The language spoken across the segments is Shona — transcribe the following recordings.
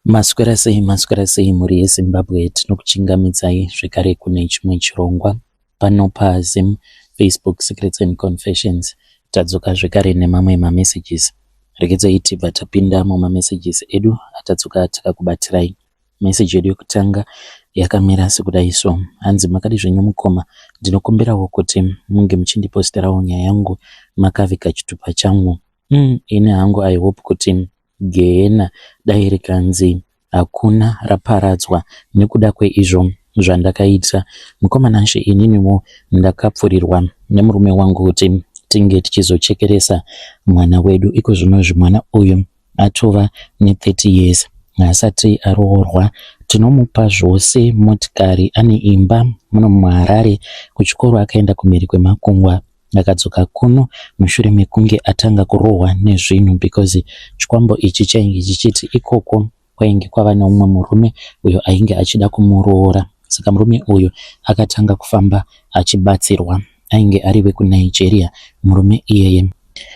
Maswera sei, maswera sei mhuri yeZimbabwe, tinokuchingamidzai zvekare kune chimwe chirongwa pano paZim Facebook Secrets and Confessions. Tadzoka zvekare nemamwe mamessages. Regedzai tibva tapinda mumamessages edu atadzoka takakubatirai. Message yedu yekutanga yakamira sekudai so. Hanzi makadi zvenyu mukoma, ndinokumbirawo kuti munge muchindiposterawo nyaya yangu makaviga chitupa changu. Ini hangu I hope kuti Gehena dai rikanzi hakuna raparadzwa nekuda kweizvo zvandakaita. Mukoma Nashe ininiwo ndakapfurirwa nemurume wangu kuti tinge tichizochekeresa mwana wedu. Ikozvinozvi mwana uyu atova ne 30 years haasati aroorwa. Tinomupa zvose motikari, ane imba muno muHarare. Kuchikoro akaenda kumhiri kwemakungwa. Ndakadzoka kuno mushure mekunge atanga kurohwa nezvinhu because chikwambo ichi chainge chichiti ikoko kwainge kwava neumwe murume uyo ainge achida kumuroora. Saka murume uyu akatanga kufamba achibatsirwa. Ainge ari wekuNigeria murume iyeye.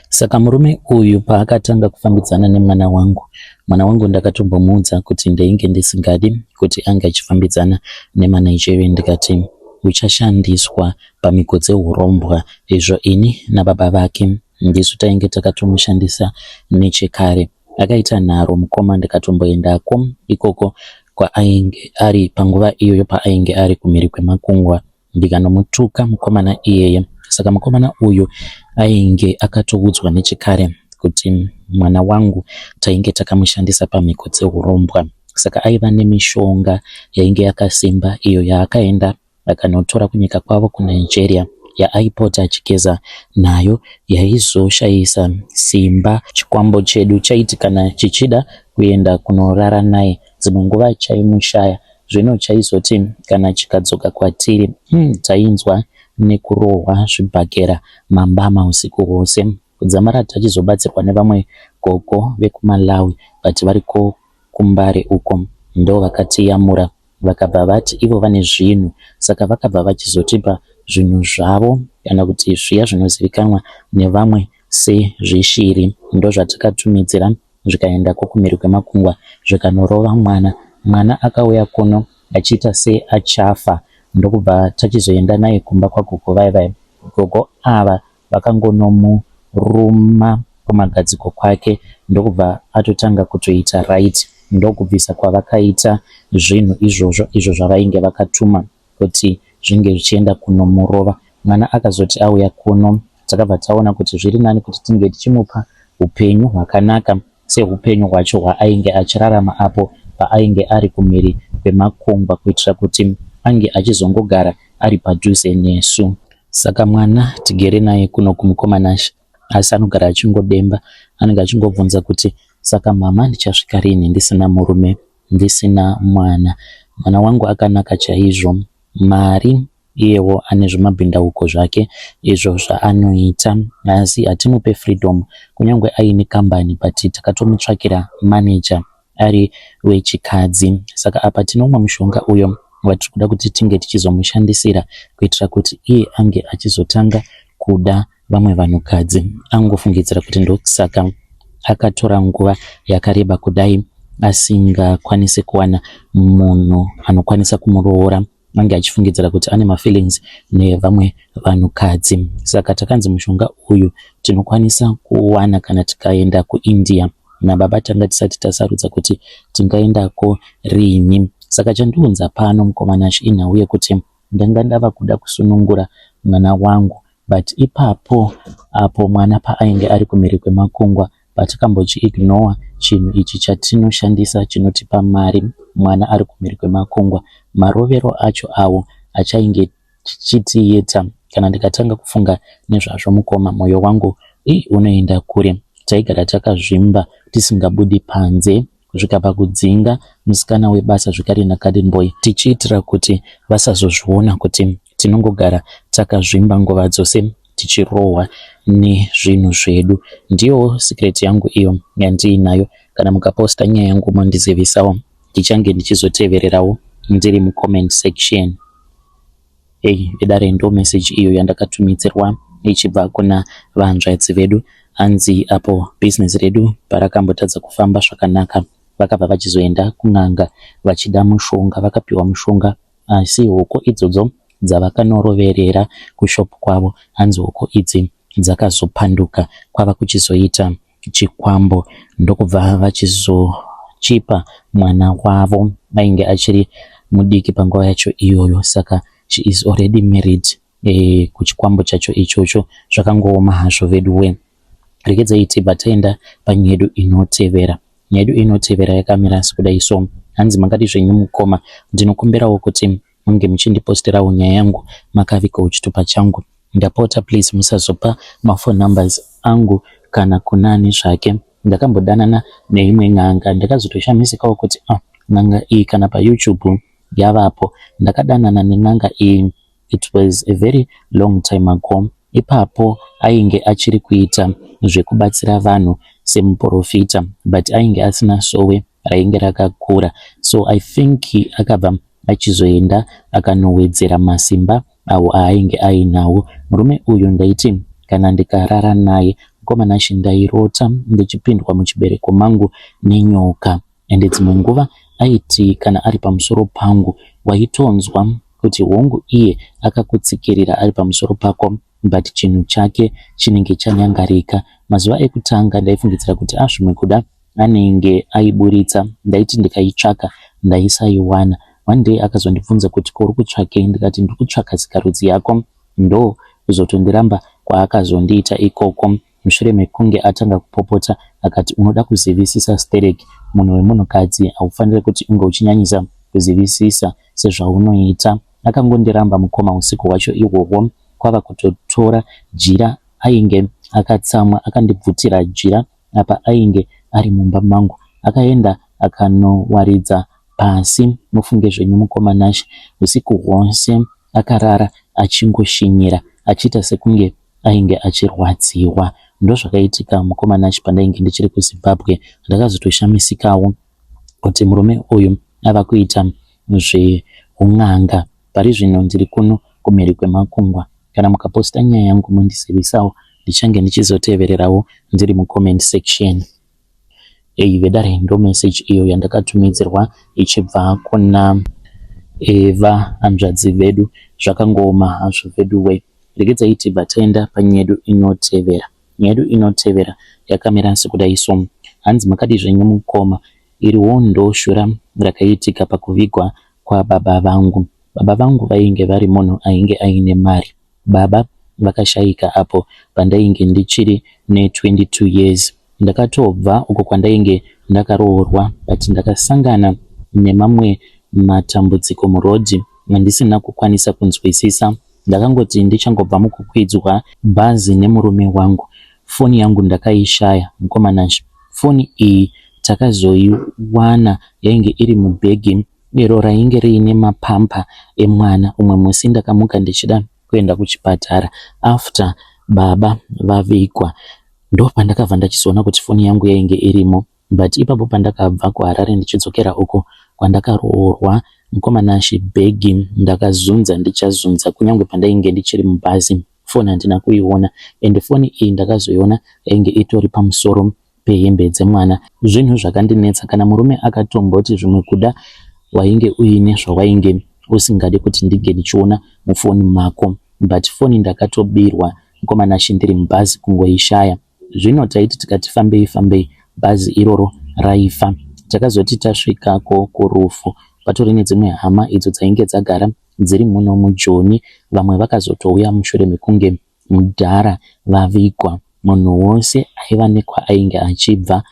Saka murume uyu paakatanga kufambidzana nemwana wangu, mwana wangu ndakatombomuudza kuti ndainge ndisingadi kuti ange achifambidzana nemaNigerian ndikati uchashandiswa pamhiko dzehurombwa izvo ini nababa vake ndisu tainge takatomushandisa nechekare. Akaita nharo mukoma ndikatomboendako ikoko kwaainge ari panguva iyoyo paainge ari kumhiri kwemakungwa ndikanomutuka mukomana iyeye. Saka mukomana uyu ainge akatoudzwa nechekare kuti mwana wangu tainge takamushandisa pamhiko dzehurombwa. Saka aiva nemishonga yainge yakasimba iyo yaakaenda akanotora kunyika kwavo kuNigeria yaaipota achigeza nayo yaizoshayisa simba chikwambo chedu chaiti kana chichida kuenda kunorara naye dzimwe nguva chaimushaya zvino chaizoti kana chikadzoka kwatiri tainzwa nekurohwa zvibhakera mambama usiku hwose kudzamara tachizobatsirwa nevamwe gogo vekuMalawi but variko kuMbare uko ndovakatiyamura vakabva vati ivo vane zvinhu saka vakabva vachizotipa zvinhu zvavo kana kuti zviya zvinozivikanwa nevamwe sezvishiri ndozvatakatumidzira zvikaendako kumhiri kwemakungwa zvikanorova mwana. Mwana akauya kuno achiita seachafa ndokubva tachizoenda naye kumba kwagogo vaya vaya. Gogo ava vakangonomuruma kumagadziko kwake ndokubva atotanga kutoita right ndokubvisa kwavakaita zvinhu izvozvo izvo zvavainge vakatuma kuti zvinge zvichienda kunomurova. Mwana akazoti auya kuno takabva taona kuti zviri nani kuti tinge tichimupa upenyu hwakanaka sehupenyu hwacho hwaainge achirarama apo paainge ari kumhiri kwemakungwa kuitira kuti ange achizongogara ari padhuze nesu. Saka mwana tigere naye kuno kumukoma Nashe asi anogara achingodemba anenge achingobvunza kuti saka mama ndichasvika rini ndisina murume ndisina mwana. Mwana wangu akanaka chaizvo mari iyewo ane zvimabhindauko zvake izvo zvaanoita asi hatimupe freedom kunyange aine kambani but takatomutsvakira manager ari wechikadzi saka apa tine umwe mushonga uyo watiri kuda kuti tinge tichizomushandisira kuitira kuti iye ange achizotanga kuda vamwe vanhukadzi angofungidzira kuti ndosaka akatora nguva yakareba kudai asingakwanisi kuwana munhu anokwanisa kumuroora ange achifungidzira kuti ane mafeelings nevamwe vanhukadzi saka takanzi mushonga uyu tinokwanisa kuwana kana tikaenda kuIndia nababa tanga tisati tasarudza kuti tingaendako riini saka chandiunza pano mukoma Nashe inhau yekuti ndanga ndava kuda kusunungura mwana wangu but ipapo apo mwana paainge ari kumhiri kwemakungwa patakambochiignore chinhu ichi chatinoshandisa chinotipa mari mwana ari kumhiri kwemakungwa marovero acho awo achainge chichitiita kana ndikatanga kufunga nezvazvo mukoma mwoyo wangu ii unoenda kure taigara takazvimba tisingabudi panze kusvika pakudzinga musikana webasa zvekare nagarden boy tichiitira kuti vasazozviona kuti tinongogara takazvimba nguva dzose tichirohwa nezvinhu zvedu. Ndiyo secret yangu iyo yandiinayo. Kana mukaposta nyaya yangu mondizivisawo, ndichange ndichizotevererawo ndiri mucomment section. Hey, vedare ndo message iyo yandakatumidzirwa ichibva kuna vanzvadzi vedu. Hanzi apo business redu parakambotadza kufamba zvakanaka. Vakabva vachizoenda kun'anga vachida mushonga vakapiwa mushonga asi hoko idzodzo dzavakanoroverera kushop kwavo hanzi hoko idzi dzakazopanduka kwava kuchizoita chikwambo ndokubva vachizochipa mwana wavo ainge achiri mudiki panguva yacho iyoyo saka she is already married e, kuchikwambo chacho ichocho zvakangooma hazvo veduwe regedzai tibva taenda panyaya yedu inotevera nyaya yedu inotevera yakamira sekudai so hanzi makadi zvenyu mukoma ndinokumbirawo kuti munge muchindiposterawo nyaya yangu makavigawo chitupa changu ndapota please musazopa maphone numbers angu kana kunani zvake ndakambodanana neimwe n'anga ndakazotoshamisikawo kuti ah, n'anga iyi kana paYouTube yavapo ndakadanana nen'anga iyi it was a very long time ago ipapo ainge achiri kuita zvekubatsira vanhu semuprofita but ainge asina sowe rainge rakakura so I think akabva achizoenda akanowedzera masimba awo aainge ainawo murume uyu ndaiti kana ndikarara naye mukomana ndairota ndichipindwa muchibereko mangu nenyoka ende dzimwe nguva aiti kana ari pamusoro pangu waitonzwa kuti hongu iye akakutsikirira ari pamusoro pako but chinhu chake chinenge chanyangarika mazuva ekutanga ndaifungidzira kuti azvimwe kuda anenge aiburitsa ndaiti ndikaitsvaka ndaisaiwana one day akazondibvunza kuti ko uri kutsvakei ndikati ndiri kutsvaka sikarudzi yako ndo kuzotondiramba kwaakazondiita ikoko mushure mekunge atanga kupopota akati unoda kuzivisisa stereki munhu wemunhukadzi haufaniri kuti unge uchinyanyisa kuzivisisa sezvaunoita akangondiramba mukoma usiku hwacho ihwohwo kwava kutotora jira ainge akatsamwa akandibvutira jira apa ainge ari mumba mangu akaenda akanowaridza pasi mufunge zvenyu mukoma Nashe usiku hwose akarara achingoshinyira achiita sekunge ainge achirwadziwa ndozvakaitika mukoma Nashe pandainge ndichiri kuZimbabwe ndakazotoshamisikawo kuti murume uyu ava kuita zveun'anga pari zvino ndiri kuno kumhiri kwemakungwa kana mukaposta nyaya yangu mundizivisawo ndichange ndichizotevererawo ndiri mucomment section ei vedare ndo message iyo yandakatumidzirwa ichibva kuna eva hanzvadzi vedu zvakangooma hazvo veduwe regedzai tibva taenda panyaya yedu inotevera nyaya yedu inotevera yakamira sekudai so hanzi makadi zvenyu mukoma iriwo ndo shura rakaitika pakuvigwa kwababa vangu baba vangu vainge vari munhu ainge aine mari baba vakashayika apo pandainge ndichiri ne22 years ndakatobva uko kwandainge ndakaroorwa but ndakasangana nemamwe matambudziko murodhi andisina kukwanisa kunzwisisa ndakangoti ndichangobva mukukwidzwa bhazi nemurume wangu foni yangu ndakaishaya mukoma Nashe foni iyi takazoiwana yainge iri mubhegi iro rainge riine mapamper emwana umwe musi ndakamuka ndichida kuenda kuchipatara after baba vavigwa ndopandakabva ndachizoona kuti foni yangu yainge irimo but ipapo pandakabva kuHarare ndichidzokera uko kwandakaroorwa mukoma Nashe bhegi ndakazunza ndichazunza kunyange pandainge ndichiri mubhazi foni handina kuiona ende foni iyi ndakazoiona yainge itori pamusoro pehembe dzemwana zvinhu zvakandinetsa kana murume akatomboti zvimwe kuda wainge uine zvawainge usingadi kuti ndinge ndichiona mufoni mako but foni ndakatobirwa mukoma Nashe ndiri mubhazi kungoishaya zvino taiti tikati fambei fambei bhazi iroro raifa takazoti tasvikako kurufu patori nedzimwe hama idzo dzainge dzagara dziri muno mujoni vamwe vakazotouya mushure mekunge mudhara vavigwa munhu wose aiva nekwaainge achibva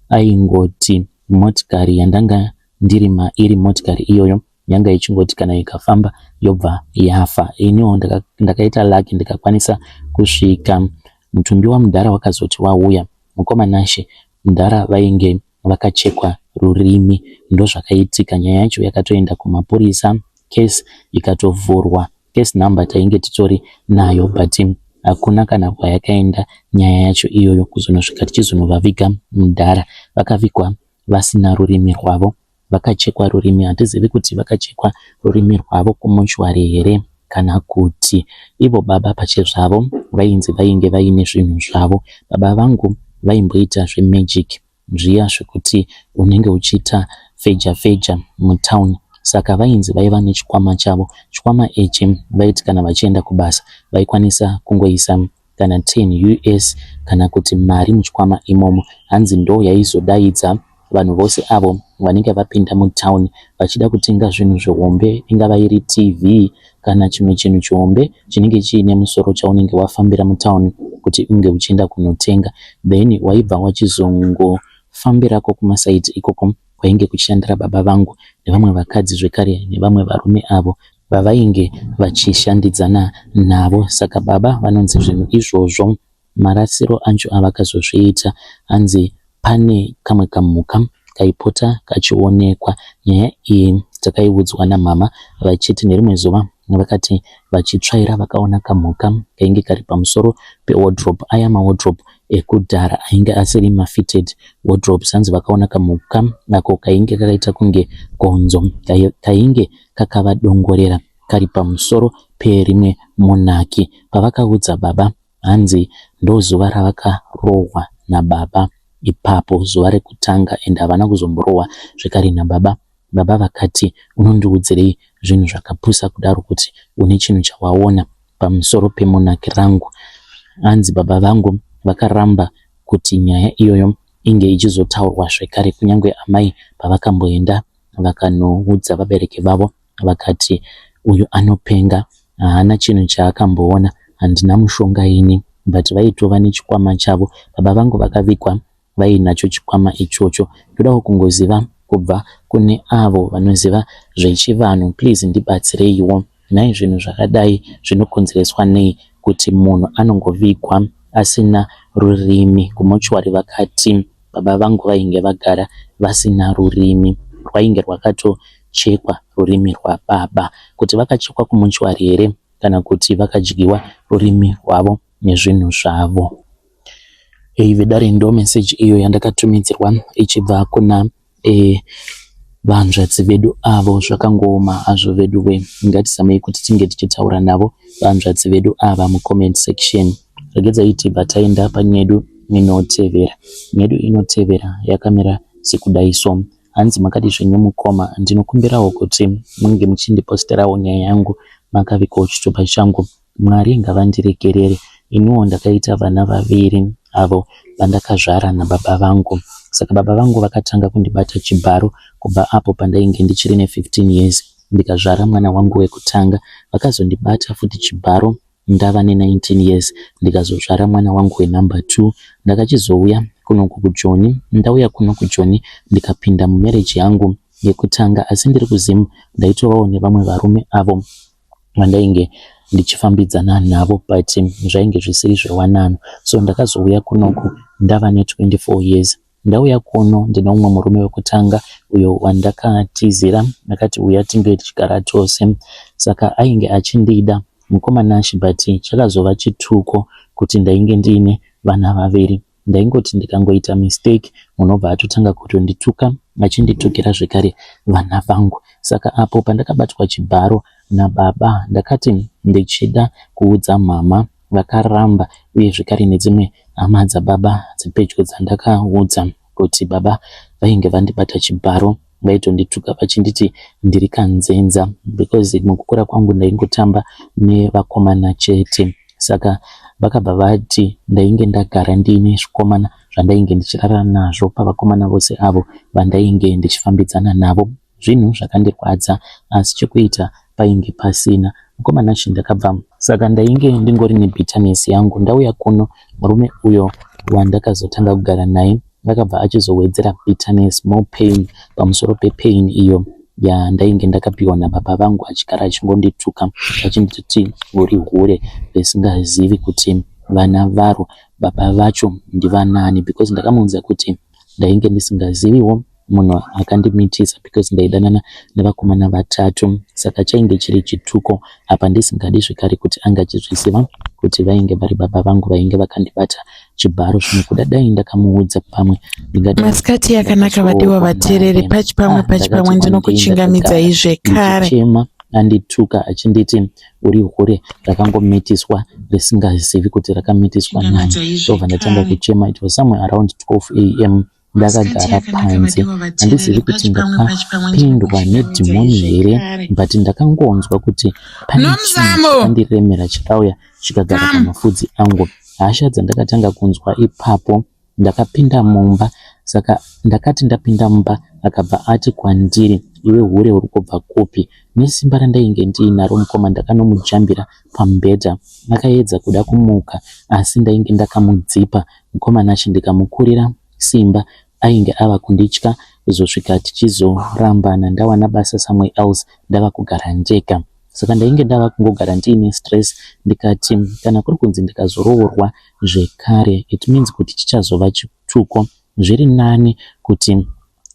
aingoti motikari yandanga ndiri mairi motikari iyoyo yanga ichingoti kana ikafamba yobva yafa iniwo ndakaita lucky ndikakwanisa kusvika mutumbi wamudhara wakazoti wauya mukoma Nashe mudhara vainge vakachekwa rurimi ndozvakaitika nyaya yacho yakatoenda kumapurisa case ikatovhurwa case number tainge titori nayo but hakuna kana kwayakaenda nyaya yacho iyoyo kuzonosvika tichizonovaviga mudhara vakavigwa vasina rurimi rwavo vakachekwa rurimi hatizivi kuti vakachekwa rurimi rwavo kumochwari here kana kuti ivo baba pachezvavo vainzi vainge vaine zvinhu zvavo baba vangu vaimboita zvemagic. zviya zvekuti unenge uchiita feja feja mutown. Saka vainzi vaiva nechikwama chavo. Chikwama ichi vaiti kana vachienda kubasa vaikwanisa kungoisa kana 10 us kana kuti mari muchikwama imomo. Hanzi ndo yaizodaidza vanhu vose avo vanenge vapinda mutown vachida kutenga zvinhu zvihombe, ingava iri TV kana chimwe chinhu chihombe chinenge chiine musoro chaunenge wafambira mutown kuti unge uchienda kunotenga. Then waibva wachizongofambirako kumasaidhi ikoko kwainge kuchishandira baba vangu nevamwe vakadzi zvekare nevamwe varume avo vavainge vachishandidzana navo. Saka baba vanonzi zvinhu izvozvo marasiro acho avakazozviita hanzi pane kamwe kamhuka kaipota kachionekwa. Nyaya iyi takaiudzwa namama vachiti nerimwe zuva vakati vachitsvaira vakaona kamhuka kainge kari pamusoro pewardrobe. Aya mawardrobe ekudhara ainge asiri mafitted wardrobes. Hanzi vakaona kamhuka ako kainge kakaita kunge gonzo kainge kakavadongorera kari pamusoro perimwe monaki. Pavakaudza baba hanzi ndozuva ravakarohwa nababa ipapo zuva rekutanga ende havana kuzomborohwa zvekare nababa. Baba vakati unondiudzirei zvinhu zvakapusa kudaro kuti une chinhu chawaona pamusoro pemonaki rangu. Hanzi baba vangu vakaramba kuti nyaya iyoyo inge ichizotaurwa zvekare kunyange amai pavakamboenda vakanoudza vabereki vavo vakati uyu anopenga haana chinhu chaakamboona handina mushonga ini but vaitova nechikwama chavo. Baba vangu vakavigwa vainacho chikwama ichocho. Ndodawo kungoziva kubva kune avo vanoziva zvechivanhu please ndibatsireiwo. Nhai zvinhu zvakadai zvinokonzereswa nei kuti munhu anongovigwa asina rurimi. Kumochwari vakati baba vangu vainge vagara vasina rurimi rwainge rwakatochekwa rurimi rwababa. Kuti vakachekwa kumochwari here kana kuti vakadyiwa rurimi rwavo nezvinhu zvavo. Hey vedare ndo message iyo yandakatumidzirwa ichibva kuna vanzvadzi vedu avo. Zvakangooma hazvo vedu we, ngatizamei kuti tinge tichitaura navo vanzvadzi vedu ava mucomment section. Regedzai tibva taenda panyedu inotevera. Nyedu inotevera yakamira sekudai so. Hanzi makadi zvenyu mukoma, ndinokumbirawo kuti munge muchindiposterawo nyaya yangu makavigawo chitupa changu. Mwari ngavandiregerere, iniwo ndakaita vana vaviri avo vandakazvara nababa vangu. Saka baba vangu vakatanga kundibata chibharo kubva apo pandainge ndichiri ne15 years ndikazvara mwana wangu wekutanga. Vakazondibata futi chibharo ndava ne19 years ndikazozvara mwana wangu wenumber 2. Ndakachizouya kunoku kuJoni. Ndauya kuno kuJoni ndikapinda mumarriage yangu yekutanga, asi ndiri kuZim ndaitovawo nevamwe varume avo vandainge ndichifambidzana navo, but zvainge zvisiri zvewanano. So ndakazouya kunoku ndava ne24 years. Ndauya kuno ndine umwe murume wekutanga uyo wandakatizira, akati uya tinge tichigara tose. Saka ainge achindida mukoma Nash, but chakazova chituko kuti ndainge ndiine vana vaviri. Ndaingoti ndikangoita mistake munobva atotanga kutondituka achinditukira zvekare vana vangu. Saka apo pandakabatwa chibharo nababa ndakati ndichida kuudza mama vakaramba, uye zvekare nedzimwe hama dzababa dzepedyo dzandakaudza kuti baba vainge vandibata chibharo vaitondituka vachinditi ndiri kanzenza, because mukukura kwangu ndaingotamba nevakomana chete. Saka vakabva vati ndainge ndagara ndiine zvikomana zvandainge ndichirara nazvo pavakomana vose avo vandainge ndichifambidzana navo. Zvinhu zvakandirwadza, asi chekuita painge pasina. Mukoma Nash, ndakabva saka ndainge ndingori nebitterness yangu. Ndauya kuno, murume uyo wandakazotanga kugara naye akabva achizowedzera bitterness, more pain pamusoro pepain iyo yandainge ndakapiwa nababa vangu, achigara achingondituka achinditi uri hure risingazivi kuti vana varo baba vacho ndivanani, because ndakamuudza kuti ndainge ndisingaziviwo munhu akandimitisa because ndaidanana nevakomana vatatu. Saka chainge chiri chituko apa ndisingadi zvekare kuti anga achizviziva kuti vainge vari baba vangu vainge vakandibata chibharo. Zvimwe kuda dai ndakamuudza pamwe ndingadai Masikati yakanaka vadiwa ndakazorohwa vateereri naye. pachipamwe Ndakati pachipamwe one day ndinokuchingamidzai ndakagara zvekare. ndichichema andituka achinditi uri hure rakangomitiswa risingazivi kuti rakamitiswa nani. Chingamidzai Ndobva ndatanga zvekare. kuchema. It was somewhere around 12 am. Masikati ndakagara akanaka panze. vadiwa Handizivi vateereri kuti pachi pamwe pachi pamwe ndakapindwa ndinokuchingamidzai nedhimoni here zvekare. but ndakangonzwa kuti pane chinhu Nomzamo, chakandiremera chakauya chikagara come. pamafudzi angu. Hasha dzandakatanga kunzwa ipapo ndakapinda mumba saka ndakati ndapinda mumba akabva ati kwandiri iwe hure uri kubva kupi? Nesimba randainge ndiinaro mukoma ndakanomujambira pamubhedha. Akaedza kuda kumuka asi ndainge ndakamudzipa mukoma Nashe ndikamukurira simba ainge ava kunditya kuzosvika tichizorambana ndawana basa somewhere else ndava kugara ndega. Saka ndainge ndava kungogara ndiine stress ndikati kana kuri kunzi ndikazoroorwa zvekare it means kuti chichazova chituko. Zviri nani kuti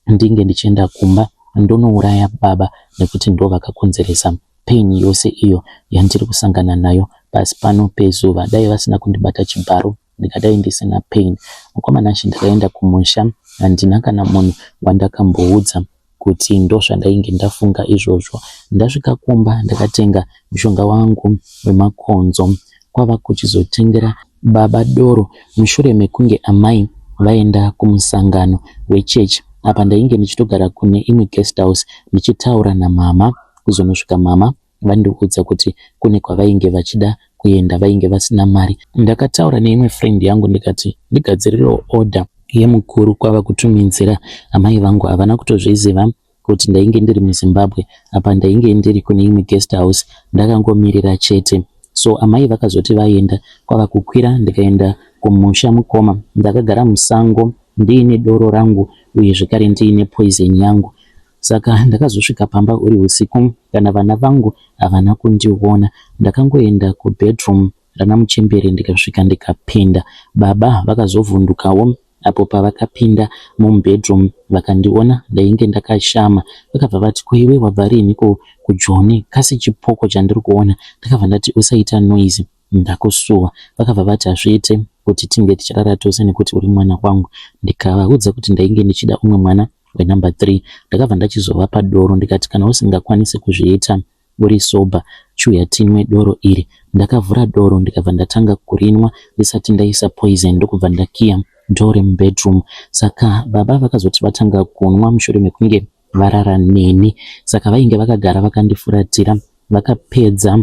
ndinge ndichienda kumba ndonouraya baba nekuti ndovakakonzeresa pain yose iyo yandiri kusangana nayo pasi pano pezuva. Dai vasina kundibata chibharo ndikadai ndisina pain. Mukoma Nashe ndakaenda kumusha handina kana munhu wandakamboudza kuti ndozvandainge ndafunga izvozvo. Ndasvika kumba ndakatenga mushonga wangu wemakonzo kwava kuchizotengera baba doro mushure mekunge amai vaenda kumusangano wechechi. Apa ndainge ndichitogara kune imwe guest house ndichitaura namama kuzonosvika mama vandiudza kuti kune kwavainge vachida kuenda vainge vasina mari. Ndakataura neimwe friend yangu ndikati ndigadzirirewo order yemukuru kwava kutumidzira amai vangu havana kutozviziva kuti ndainge ndiri muZimbabwe apa ndainge ndiri kune imwe guest house ndakangomirira chete. So amai vakazoti vaenda kwava kukwira ndikaenda kumusha mukoma. Ndakagara musango ndiine doro rangu uye zvekare ndiine poison yangu. Saka ndakazosvika pamba uri usiku kana vana vangu havana kundiona. Ndakangoenda kubedroom rana muchembere ndikasvika ndikapinda. Baba vakazovhundukawo apo pavakapinda mumubedroom vakandiona ndainge ndakashama. Vakabva vati ko iwe wabva rinhi kujoni kasi chipoko chandiri kuona. Ndakabva ndati usaita noise ndakusuwa. Vakabva vati hazviite kuti tinge tichirara tose nekuti uri mwana wangu. Ndikavaudza kuti ndainge ndichida umwe mwana wenumber 3. Ndakabva ndachizovapa doro ndikati kana usingakwanisi kuzviita uri sober chiuya tinwe doro iri. Ndakavhura doro ndikabva ndatanga kurinwa ndisati ndaisa poison ndokubva ndakiya door remubedroom. Saka baba vakazoti vatanga kunwa mushure mekunge varara neni. Saka vainge vakagara vakandifuratira vakapedza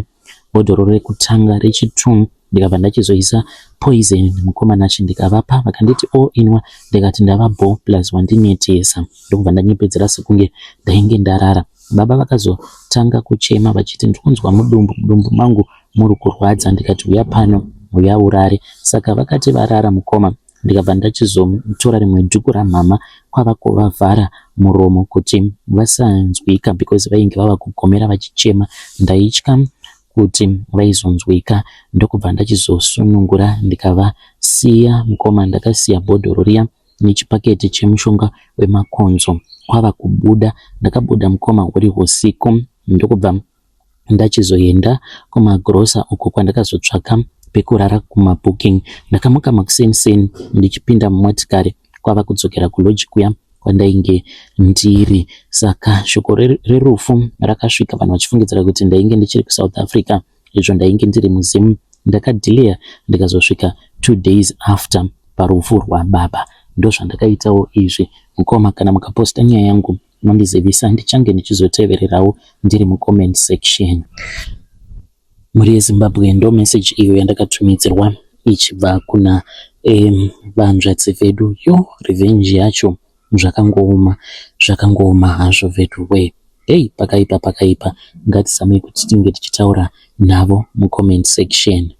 bhodhoro rekutanga rechitu ndikabva ndachizoisa poison mukoma Nashe ndikavapa vakanditi o inwa ndikati ndava bho plus wandinetesa ndokubva ndanyepedzera sekunge ndainge ndarara. Baba vakazotanga kuchema vachiti ndikunzwa mudumbu mudumbu mangu muri kurwadza ndikati huya pano huya urare. Saka vakati varara mukoma ndikabva ndachizotora rimwe dhuku ramama kwava kuvavhara muromo kuti vasanzwika because vainge vava kugomera vachichema. Ndaitya kuti vaizonzwika ndokubva ndachizosunungura ndikavasiya mukoma. Ndakasiya bhodhoro riya nechipaketi chemushonga wemakonzo kwava kubuda. Ndakabuda mukoma huri husiku ndokubva ndachizoenda kumagirosa uko kwandakazotsvaka pekurara kumabooking. Ndakamuka makuseni-seni ndichipinda mumotikari kwava kudzokera kulodge kuya kwandainge ndiri. Saka shoko rerufu rakasvika vanhu vachifungidzira kuti ndainge ndichiri kuSouth Africa izvo ndainge ndiri muZim. Ndakadhileya ndikazosvika 2 days after parufu rwababa. Ndozvandakaitawo izvi. Mukoma kana mukaposta nyaya yangu mondizivisa ndichange ndichizotevererawo ndiri mucomment section. Mhuri yeZimbabwe ndo message iyo yandakatumidzirwa ichibva kuna vanzvadzi vedu. Yo revenge yacho zvakangooma zvakangooma hazvo vedu we. Hey, pakaipa pakaipa. Ngatizamei kuti tinge tichitaura navo mucomment section.